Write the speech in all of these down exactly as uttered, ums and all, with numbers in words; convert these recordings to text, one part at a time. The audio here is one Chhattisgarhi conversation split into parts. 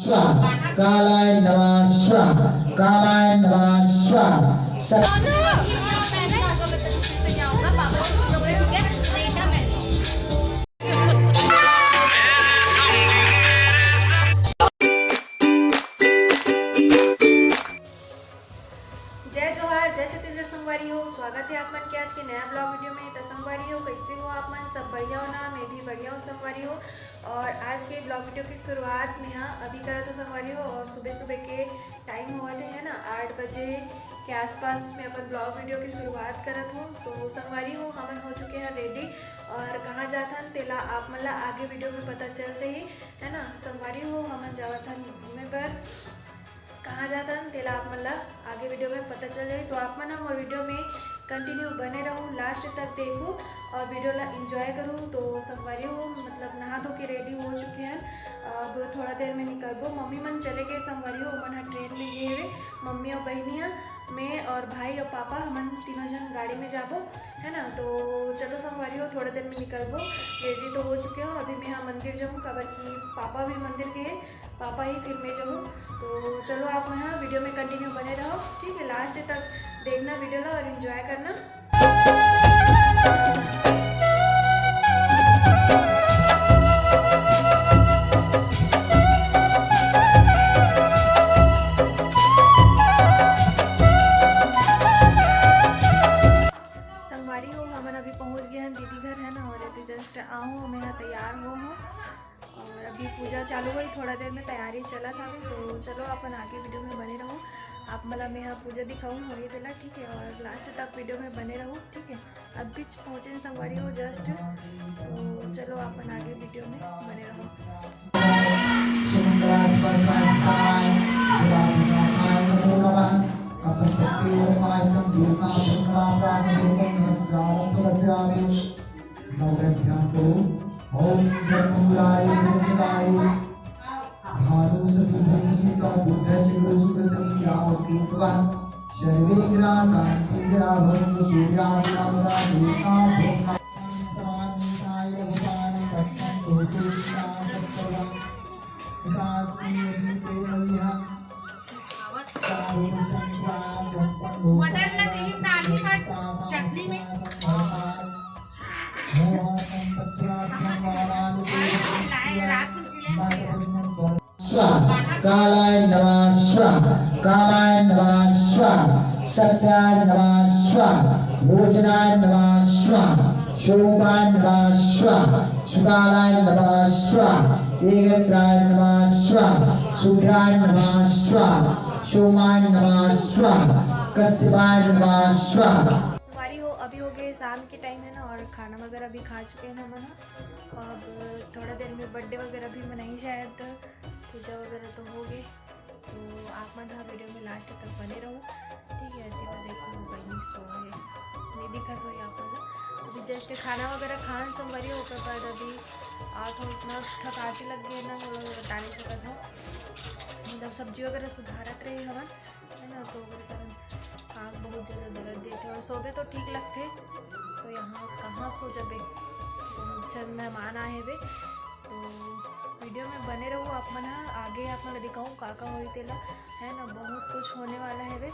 स्वाहा, कालाय नमः स्वाहा, कामाय नमः स्वाहा। सक- जय जोहार, जय छत्तीसगढ़ संगवारी हो। स्वागत है आप मन के आज के नया ब्लॉग वीडियो में। तो संगवारी हो, कैसे हो आप मन? सब बढ़िया हो ना? मैं भी बढ़िया हूँ संगवारी हो। और आज के ब्लॉग वीडियो की शुरुआत में, हाँ, अभी करत हो संगवारी हो, और सुबह सुबह के टाइम हुआ थे, है ना, आठ बजे के आसपास में अपन ब्लॉग वीडियो की शुरुआत करत हो। तो संगवारी हो, हमन हो चुके हैं रेडी और कहाँ जात हन तेला आप मन ला आगे वीडियो में पता चल जाही, है ना। संगवारी हो, हमन जावत हन घूमे बर। कहाँ जात हन तेला आप मन ला आगे वीडियो में पता चल जाही। तो आप मन ह मोर वीडियो में कंटिन्यू बने रहू, लास्ट तक देखू और वीडियो ला एंजॉय करू। तो संगवारी हो, मतलब नहा धो के रेडी हो चुके हैं, अब थोड़ा देर में निकलबो। मम्मी मन चले गए संगवारी हो, मन ह ट्रेन में गए हुए, मम्मी और बहनी ह, मैं और भाई और पापा, हमन तीनों जन गाड़ी में जाबो, है ना। तो चलो संगवारी हो, थोड़ा देर में निकलबो, रेडी तो हो चुके हो। अभी मैं यहाँ मंदिर जाऊँ, काबर कि पापा भी मंदिर गए, पापा ही फिर मैं जाऊँ। तो चलो आप मन ह वीडियो में कंटिन्यू बने रहो, ठीक है, लास्ट तक देखना वीडियो ला और एंजॉय करना। संगवारी हो, हमन अभी पहुँच गए हैं दीदी घर, है ना, और अभी जस्ट आऊँ, मैं यहाँ तैयार हुआ हूँ। और अभी पूजा चालू होही, थोड़ा देर में तैयारी चलत हवे। तो चलो अपन आगे वीडियो में बने रहो, आप मन ला मैं यहाँ पूजा दिखाऊँ होही तेला, ठीक है, और लास्ट तक वीडियो में बने रहो, ठीक है। अभी पहुँचे संगवारी हो जस्ट, तो चलो अपन आगे वीडियो में बने रहो। नवग्रहभ्यां करो। ओम ब्रह्ममुरारी ब्रह्मकारी भानु शशिभूषित बुद्ध शिरोजुग सन्नियावतीत्वा सर्वे ग्रहा शांति ग्रहा भवन्तु सूर्यादि नामना देवता ब्रह्मा मटर ला देही दाल में का चटनी में। स्वाहा, कालाय नमः स्वाहा, कामाय नमः स्वाहा, शक्त्याय नमः स्वाहा, भोजनाय नमः स्वाहा, सोमाय नमः स्वाहा, सुकालाय नमः स्वाहा, एकत्राय नमः स्वाहा, शूद्राय नमः स्वाहा, सोमाय नमः स्वाहा, कश्यपाय नमः स्वाहा। संगवारी हो, अभी हो गए शाम के टाइम है ना, और खाना वगैरह भी खा चुके हैं हम, है ना। अब थोड़ा देर में बर्थडे वगैरह भी मनाई शायद, पूजा वगैरह तो हो गए। तो आप मन ह वीडियो में लास्ट तक बने रहो, ठीक है। ऐसे और देखो, बहनी सो है, नहीं दिखत होही आप मन ला। अभी जस्ट खाना वगैरह खान संगवारी हो, ओकर बाद अभी आ थोड़ा इतना थकासी लग गई ना, वो बता नहीं सकत हो, मतलब सब्जी वगैरह सुधारत रहे हवन, है ना, तो ओकर कारण आँख बहुत ज़्यादा दर्द देथे। और सोबे तो ठीक लगथे, तो यहाँ कहाँ सो जबे, जब मेहमान आए हेबे। तो वीडियो में बने रहू आप मन ह, आगे आप मन ला दिखाऊँ का का होही तेला, है ना, बहुत कुछ होने वाला हेबे।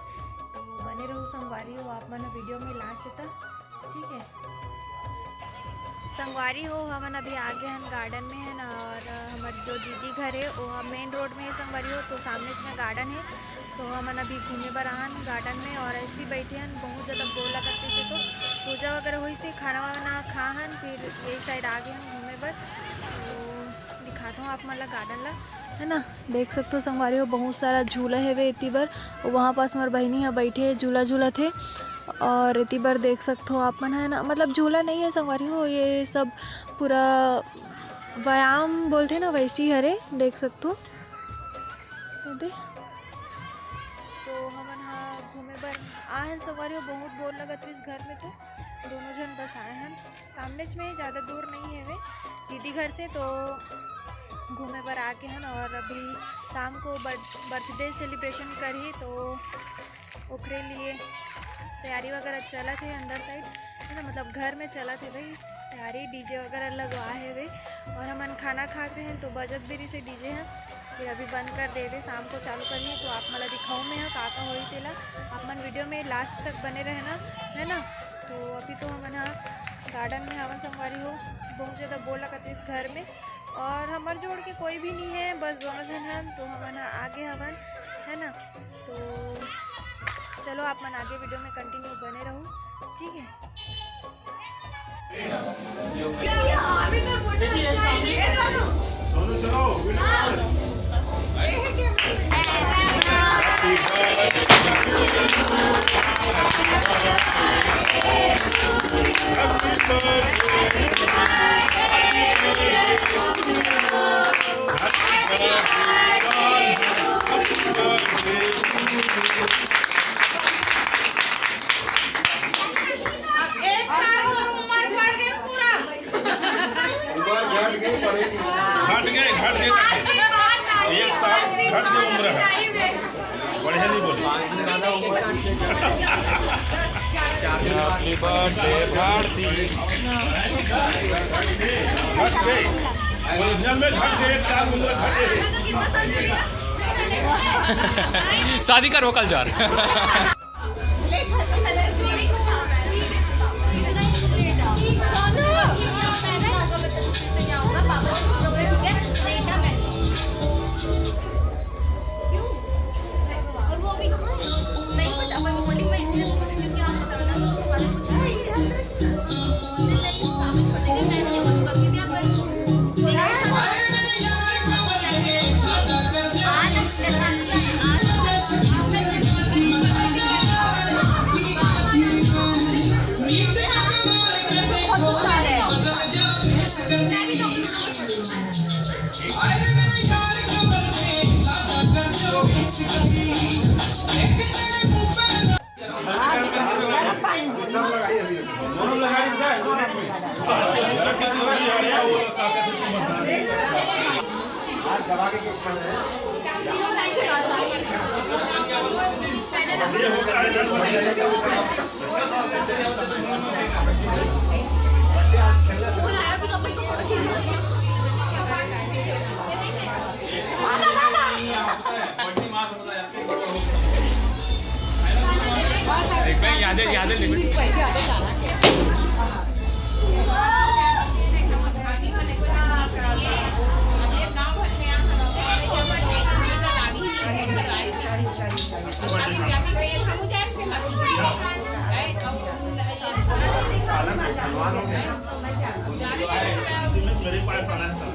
तो बने रहू संगवारी हो आप मन ह वीडियो में लास्ट तक, ठीक है। संगवारी हो, हमन अभी आ गए हन गार्डन में, है ना, और हमर जो दीदी घर है वो मेन रोड में है संगवारी हो, तो सामने इसमें गार्डन है। तो हमन अभी घूमे बर आहन गार्डन में और ऐसे ही बैठे हन, बहुत ज़्यादा बोर लगत रहिसे, तो पूजा वगैरह होइसे, खाना वाना खा हन, फिर यही साइड आ गए हन घूमे बर। तो दिखाता हूँ आप मन ला गार्डन ला, है ना। देख सकते हो संगवारी हो, बहुत सारा झूला हेवे एती बर, वहाँ पास मोर बहिनी ह बैठे हे, झूला झूलत हे। और एती बर देख सकते हो आप मन, है ना, मतलब झूला नहीं है संगवारी हो, ये सब पूरा व्यायाम बोलथे ना, वैसी हरे, देख सकते हो। ये दे। तो हमन ह घूमे बर आए हन संगवारी हो, बहुत बोर लगत रहिस घर में, तो दोनों झन बस आए हन। सामने में, ज़्यादा दूर नहीं है वे दीदी घर से, तो घूमे बर आके हन। और अभी शाम को बर्थ-, बर्थडे सेलिब्रेशन करही, तो ओकरे लिए तैयारी वगैरह चलत है अंदर साइड, है ना, मतलब घर में चलत है भाई तैयारी, डीजे वगैरह लगवा है वे। और हमन खाना खाते हैं तो बजत भी रहिसे डीजे है, अभी बंद कर देबे, शाम को चालू करही, तो आप मन ला दिखाहूँ मैं ह का का होही तेला। आप मन वीडियो में लास्ट तक बने रहना, है ना। तो अभी तो हमन ह गार्डन में हवन संगवारी हो, बहुत ज़्यादा बोला करते इस घर में, और हमर जोड़ के कोई भी नहीं है, बस दोनों झन हन, तो हमन ह आगे हवन, है ना। तो चलो, आप मन आगे वीडियो में कंटिन्यू बने रहू, ठीक है। अब एक साल तो उम्र बढ़ गए पूरा। उम्र घट गई, बढ़ेगी। घट गए, घट गए। एक साल घट गए उम्र है। बढ़िया नहीं बोले। Happy birthday भारती। घट गए। ओरिजिनल में घट गए, एक साल उम्र घट गई। शादी करो कल जार। एक बार यादें, यादें ले। मेरे पास आना है सर।